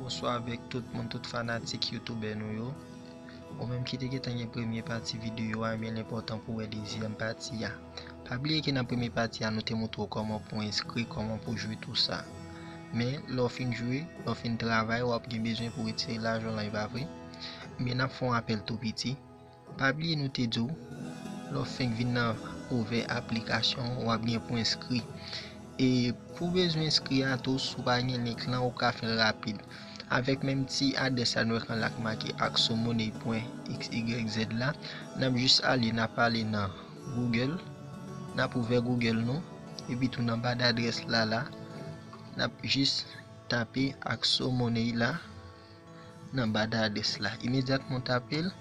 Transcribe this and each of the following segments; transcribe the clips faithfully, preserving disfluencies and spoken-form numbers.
Bonswa avèk tout moun, tout fanatik youtubè nou yo. Ou menm ki te gentan gen premye pati videyo a, ebyen l enpòtan pou w wè dezyèm pati a. Pa bliye ke nan premye pati a, nou te montre w kòman pou w enskri, kòman pou w jwe tou sa. Men, lè w fin jwe, lè w fin travay, w ap gen bezwen pou w retire lajan w lan, e pa vre? Ebyen, n ap fè yon apèl tou piti. Pa bliye nou te di w, lè w fenk vin nan ouvè aplikasyon, w ap gen pou enskri. E pou bezwen enskri a tou, si w pa gen link lan, ou ka fè l rapid. Avèk menm ti adrès la nou wè k anlè k make axomoney pwen x y z la, n ap jis ale, n ap ale nan Google, n ap ouvè Google nou, epi tou nan ba dadrès la la, n ap jis tape axomoney la nan ba dadrès la. Imedyatman w tape l,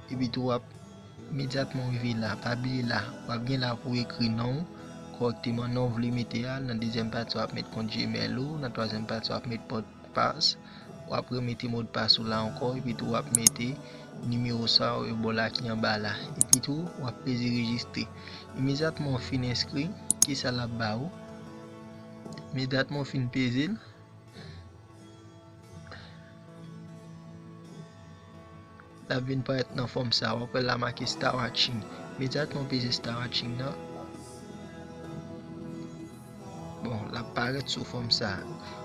epi tou w ap imedyatman w rive la, pa bliye la, w ap gen la pou w ekri non w kòrèkteman, non w vle mete a, nan dezyèm pati w ap met kont Gmail ou, nan twazyèm pati w ap met modpas, w ap remete modpas ou la ankò, epi tou w ap mete nimewo sa yo bò la ki anba la, epi tou w ap peze rejistre. Imedyatman w fin enskri, kisa l ap ba ou? Imedyatman w fin peze l, l ap vin parèt nan fòm sa. W ap wè la make start watching. Imedyatman w peze start watching nan, bon, l ap parèt sou fòm sa.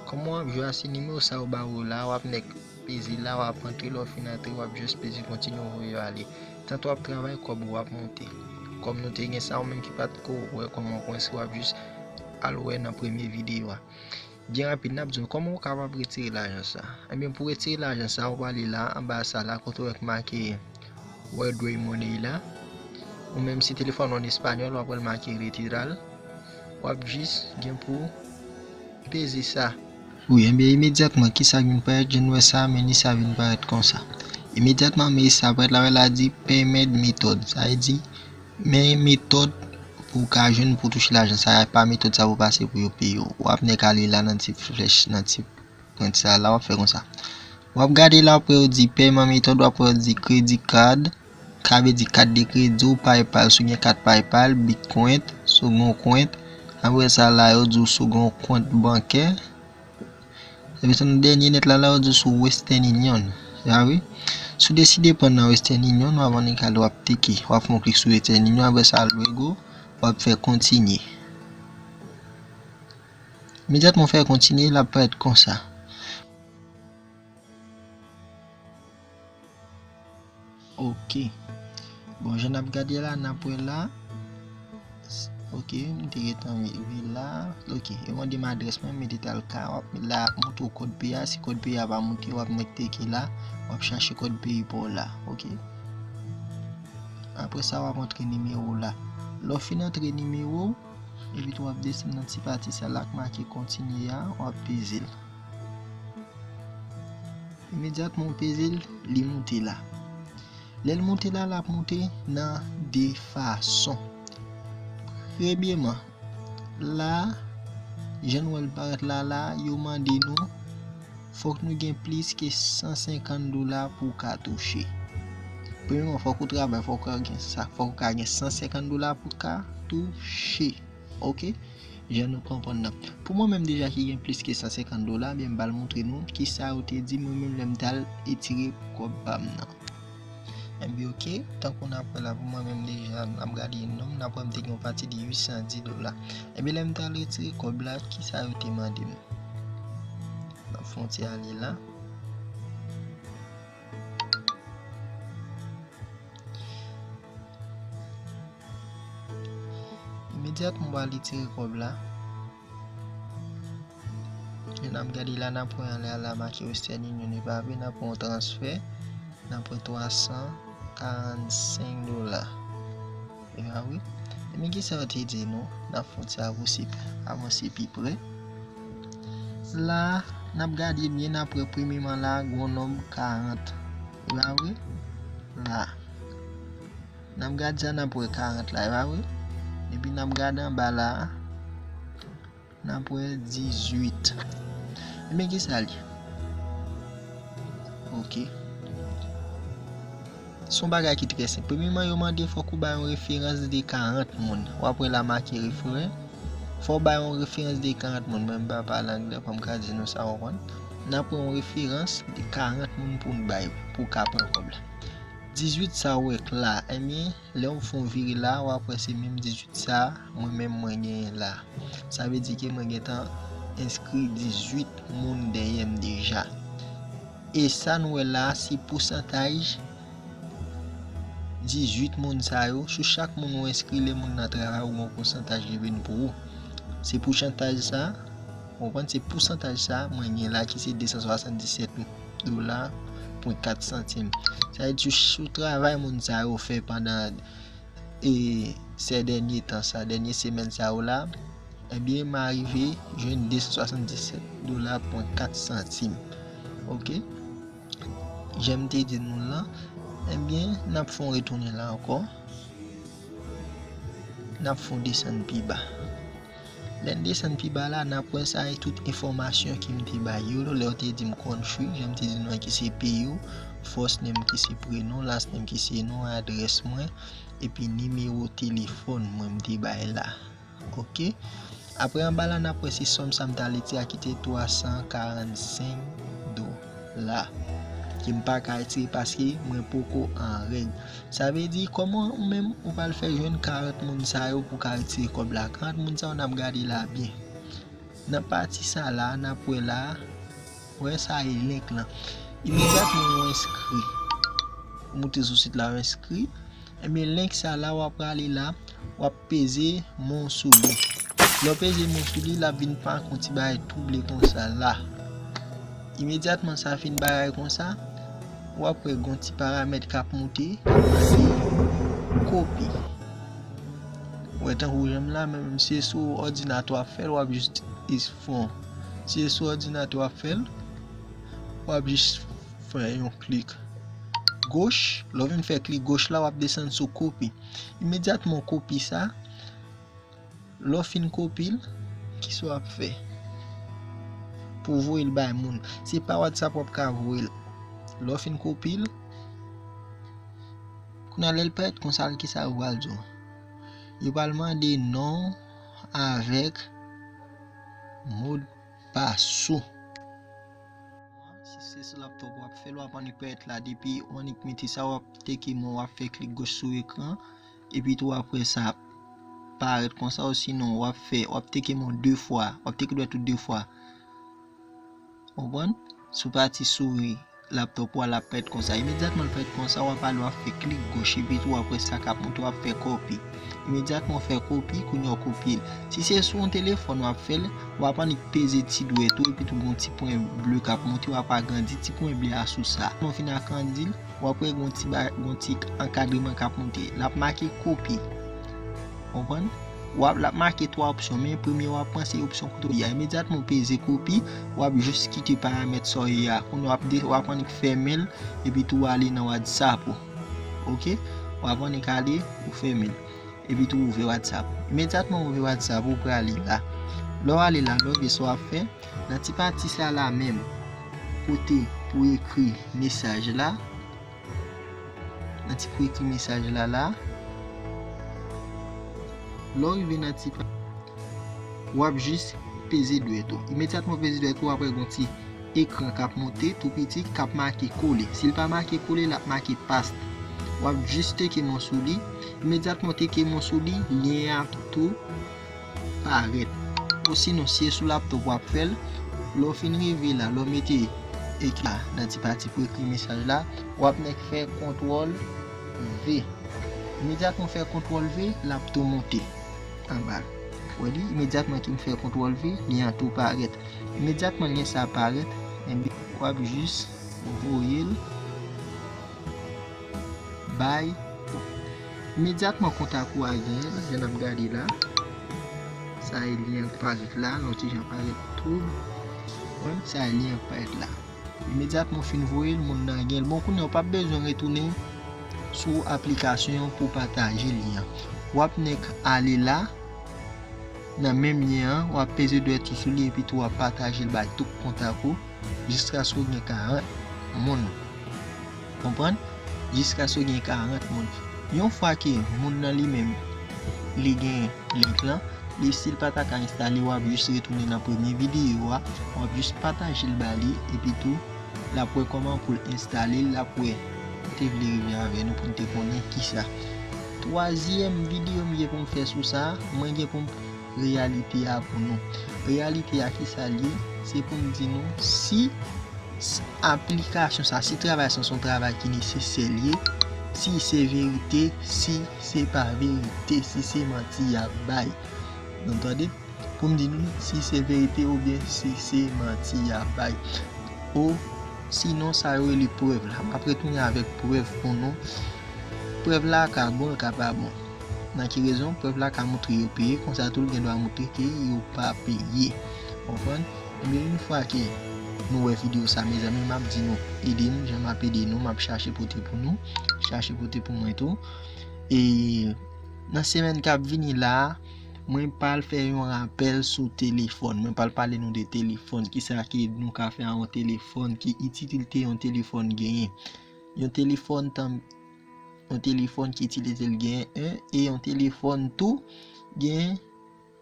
Kòman w ap jwe a? Se nimewo sa yo ba ou la, w ap nèk peze la, w ap antre, lè w fin antre, w ap jis peze kontinye, w voye yo ale. Tanto w ap travay, kòb ou ap monte. Kòm nou te gen sa, ou menm ki pa t ko wè kòman w konn enskri, w ap jis al wè nan premye videyo a. Byen rapid, n ap di w kòman w kapab retire lajan sa. Ebyen, pou retire lajan sa, w prale la, anba sa la, kote w wè k make World Way Money la. Ou menm si telefòn ou an espanyòl, w ap wè l make retirar. W ap jis gen pou peze sa. Wi, ebyen, imedyatman, kisa k vin parèt, jan n wè sa, meni sa vin parèt konsa. Imedyatman, meni sa parèt la, wè la di payment method. Sa vle di, men metòd pou w ka jwenn pou w touche lajan sa a, pa metòd sa pou w pase pou yo peye w. W ap nèk ale la nan ti flèch, nan ti pwent sa la, w ap fè konsa. W ap gade la, apre yo di pèman metòd, w ap wè yo di credit card, ka vle di kat de kredi w, PayPal, si w gen kat PayPal, Bitcoin, si w gen yon kont. Apre sa la, yo di w si w gen yon kont bankè. Epi sa nan dènye nèt la, la yo di w sou Western Union. Ya wi. Si w deside pran nan Western Union, w ap annik ale, w ap teke. W ap fè yon klik sou Western Union, apre sa luego, w ap fè kontinye. Imedyatman w fè kontinye, l ap parèt konsa. Ok. Bon, jan n ap gade la, n ap wè la. S-, ok, m te gentan rive la. Ok, yo mande m adrès mwen, m mete tal ka. W ap la ap montre w kòd peye a. Si kòd peye a pa monte, w ap nèk teke la. W ap chache kòd peye pa w la. Ok. Apre sa, w ap antre nimewo w la. Lè w fin antre nimewo w, epi tou w ap desann nan ti pati sa la k make kontinye a, w ap peze l. Imedyatman w peze l, li moute la. Lè l moute la, l ap moute nan de fason. Premyeman, la, jan n wè l parèt la, la, yo mande nou, fòk nou gen plis ke san senkant dola pou w ka touche. Premyeman, fòk ou travay, fòk ou ka gen sa, fòk ou ka gen san senkant dola pou w ka touche. Ok? Jan nou konprann nan. Pou mwen menm deja ki gen plis ke san senkant dola, byen m pral montre nou kisa yo te di mwen menm lè m t al etire kòb pa m nan. Ebyen ok, tankou n ap wè la pou mwen menm deja, n ap gade nonm, n ap wè m te gen yon pati de uit san dis dola. Ebyen lè m t al retire kòb la, kisa yo te mande m? N ap fè yon ti ale la. Imedyatman w al retire kòb la. Jan n ap gade la, n ap wè anlè a la make Western Union, e pa vre, n ap wè yon transfè, n ap wè twa san karannsenk dola. E pa vre? Ebyen kisa yo te di nou? N ap fè yon ti avanse, avanse pi pre. La, n ap gade byen, n ap wè premyeman la, gon nonb karant. E pa vre? La. N ap gade sa, n ap wè karant la, e pa vre? Epi n ap gade anba la, n ap wè dizuit. Ebyen, kisa l ye? Ok. Se yon bagay ki trè senp. Premyeman, yo mande fòk ou bay yon referans de karant moun. W ap wè la make referen. Fò w bay yon referans de karant moun. Mwen, m pa pale anglè, kòm m ka di nou sa, w konprann? N ap pran yon referans de karant moun pou n bay, pou w ka pran kòb la. Dizuit sa w wè k la, ebyen, lè w fè yon vire la, w ap wè se menm dizuit sa, mwen menm mwen genyen la. Sa vle di ke mwen gentan enskri dizuit moun dèyè m deja. E sa n wè la, se pousantaj dizuit moun sa yo. Sou chak moun ou enskri, lè moun nan travay, ou gen yon pousantaj ki vin pou ou. Se pousantaj sa, w konprann, se pousantaj sa mwen gen la ki se de san swasanndisèt dola pwen kat santim. Sa vle di sou, sou travay moun sa yo fè pandan, e, sè dènye tan sa, dènye semèn sa yo la, ebyen, m arive jwenn de san swasanndisèt dola pwen kat santim. Oke? Jan m te di nou lan, ebyen, n ap fè yon retounen la ankò. N ap fè yon desann pi ba. Lè n desann pi ba la, n ap wè sa e tout enfòmasyon ke m te bay yo, lè w te di m country, jan m te di nou an ki se peyi w, first name ki se prenon, last name ki se non, adrès mwen, epi nimewo telefòn mwen m te bay la. Oke? Apre anba la, n ap wè se sòm sa m t al retire a ki te twa san karannsenk dola. Ke m pa ka retire paske mwen poko an règ. Sa vle di, kòman ou menm ou pral fè jwenn karant moun sa yo pou w ka retire kòb la? Karant moun sa yo n ap gade la byen. Nan pati sa la, n ap wè la, wè sa e link lan. Imedyatman ou enskri, ou moute sou sit la, ou enskri, ebyen link sa la, w ap prale la, w ap peze men w sou li. Lè w peze men w sou li, l ap vin pa ak yon ti bagay touble konsa la. Imedyatman sa fin bagay konsa, w ap wè gon ti paramèt k ap moute, k ap mande kopi. Ou wè tankou jan m la, men menm si se sou òdinatè w ap fè l, w ap jis fon. Si se sou òdinatè w ap fè l, w ap jis fè yon klik goch. Lè w fin fè klik goch la, w ap desann sou kopi. Imedyatman w kopi sa, lè w fin kopi l, kisa w ap fè? Pou w voye l bay moun. Se pa WhatsApp w ap ka voye l. Lè w fin kopi l, kounye a lè l parèt konsa, kisa yo pral di w? Yo pral mande non avèk modpas ou. Si se sou laptop w ap fè l, w ap annik parèt la. Depi w annik mete sa, w ap teke men w, w ap fè klik goch sou ekran. Epi tou apre sa parèt konsa, osinon w ap fè, w ap teke men w de fwa, w ap teke dwèt ou de fwa. Konprann? Sou pati souri laptop ou a, l ap parèt konsa. Imedyatman l parèt konsa, w ap ale, w ap fè klik goch, epi tou apre sa k ap moute, w ap fè kopi. Imedyatman w fè kopi, kounye a w kopye l. Si se sou yon telefòn w ap fè l, w ap annik peze ti dwèt ou, epi tou gon ti pwen ble k ap moute, w ap agrandi ti pwen ble a sou sa. Lè w fin agrandi l, w ap wè gon ti ba-, gon ti ankadreman k ap moute. L ap make kopi. Konprann? W ap, l ap make twa opsyon, men premye w ap pran se opsyon kote w ye a. Imedyatman w peze kopi, w ap jis kite paramèt sa w ye a. Kounye a w ap de-, w ap annik fèmen l, epi tou w ale nan WhatsApp ou. Oke? W ap annik ale, ou fèmen l. Epi tou w ouvè WhatsApp. Imedyatman w ouvè WhatsApp, ou prale la. Lè w ale la, lè w rive sa w ap fè, nan ti pati sa la menm, kote pou ekri mesaj la, nan ti pou ekri mesaj la la, lè w rive nan ti pa, w ap jis peze dwèt ou. Imedyatman w peze dwèt ou, w ap wè gon ti ekran k ap monte tou piti, k ap make kole. Si l pa make kole, l ap make paste. W ap jis teke men w sou li. Imedyatman w teke men w sou li, lyen an tou parèt. Osinon, si se sou laptop w ap fè l, lè w fin rive la, lè w mete ekri a nan ti pati pou ekri mesaj la, w ap nèk fè kontwòl V. Imedyatman w fè kontwòl V, l ap tou monte anba. Wè li, imedyatman ke m fè kontwòl V, lyen an tou parèt. Imedyatman lyen sa parèt, enben, w ap jis voye l bay. Imedyatman kontak ou a genyen l, jan n ap gade la. Sa e lyen k parèt la, yon ti jan parèt twoub. Wè, sa e lyen k parèt la. Imedyatman w fin voye l, moun nan gen l. Bon, kounye a w p ap bezwen retounen sou aplikasyon an pou w pataje lyen an. W ap nèk ale la, nan menm lyen an, w ap peze dwèt ou sou li epi tou w ap pataje l bay tout kontak ou jiskaske w gen karant moun. Konprann? Jiskaske w gen karant moun. Yon fwa ke moun nan li menm, li gen link lan, Li, si l pa ta ka enstale, w ap jis retounen nan premye videyo a, w ap jis pataje l ba li, epi tou, l ap wè kòman pou l enstale l, l ap wè. Mwen te vle rive avè nou pou n te konnen kisa. Twazyèm videyo m gen pou m fè sou sa, mwen gen pou m reyalite a pou nou. Reyalite a kisa l ye? Se pou m di nou si s- aplikasyon sa, si travay sa se yon travay ki nesesè l ye, si se verite, si se pa verite, si se manti y ap bay. Nou tande? Pou m di nou si se verite oubyen si se manti y ap bay. O sinon, sa yo rele prèv la. M ap retounen avèk prèv pou nou. Prèv la ka bon, l ka pa bon. Nan ki rezon? Prèv la ka montre yo peye, konsa tou l gen dwa montre ke yo pa peye. Konprann? Ebyen, yon fwa ke nou wè videyo sa, mezanmi, m ap di nou, ede m, jan m ap ede nou, m ap chache pote pou nou, chache pote pou mwen tou. E nan semèn k ap vini la a, mwen pral fè yon rapèl sou telefòn. Mwen pral pale nou de telefòn, kisa ke nou ka fè a yon telefòn, ki itilite yon telefòn genyen. Yon telefòn tan, yon telefòn ki itilite l genyen en, e yon telefòn tou genyen,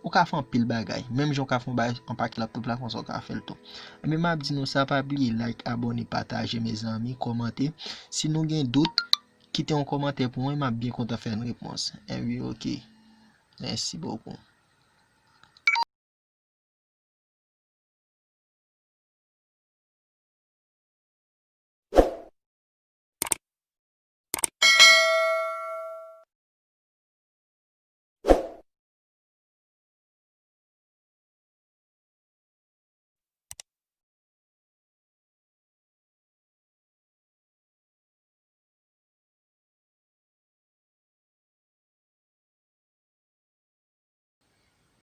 ou ka fè anpil bagay. Menm jan w ka fè yon bagay an pakèt lòt pèp la, konsa w ka fè l tou. Ebyen, m ap di nou sa, pa bliye like, abòne, pataje, mezanmi, kòmante. Si nou gen dout, kite yon kòmantè pou mwen, m ap byen kontan fè yon repons. Ebyen, oke. Mèsi bokou.